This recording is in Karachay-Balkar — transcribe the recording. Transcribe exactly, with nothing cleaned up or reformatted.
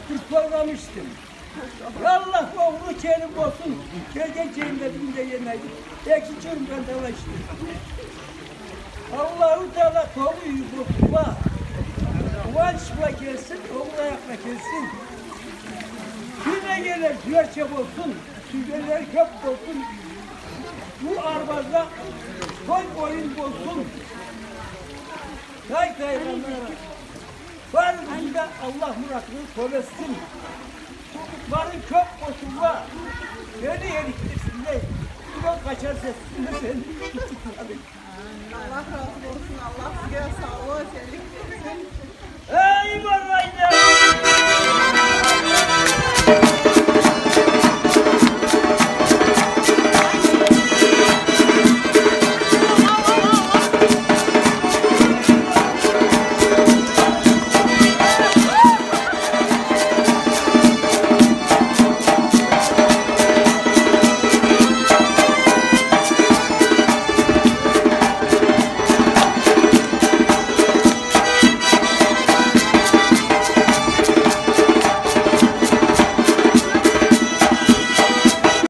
Бир программа ичдим. Аллах, огъурлу келин болсун, келген келинлерине да янайдым. Эки чырымдан да ала ичдим. Аллаху Таала толу юй болсун, къууанч бла келсин, огъурлу аякъ бла келсин. Ким да келир, сюерча болсун, сюйгенлери кёп болсун. Бу арбазда той-оюн болсун. Тай-тайгъанлары. Барыгъызны да Аллах муратыгъызны кёбейтсин. Бары кёп болсунла. Сени эрикдирсинле. Бирев къачарса сени. Аллах разы болсун. Аллах сизге саулукъ, эсенлик берсин.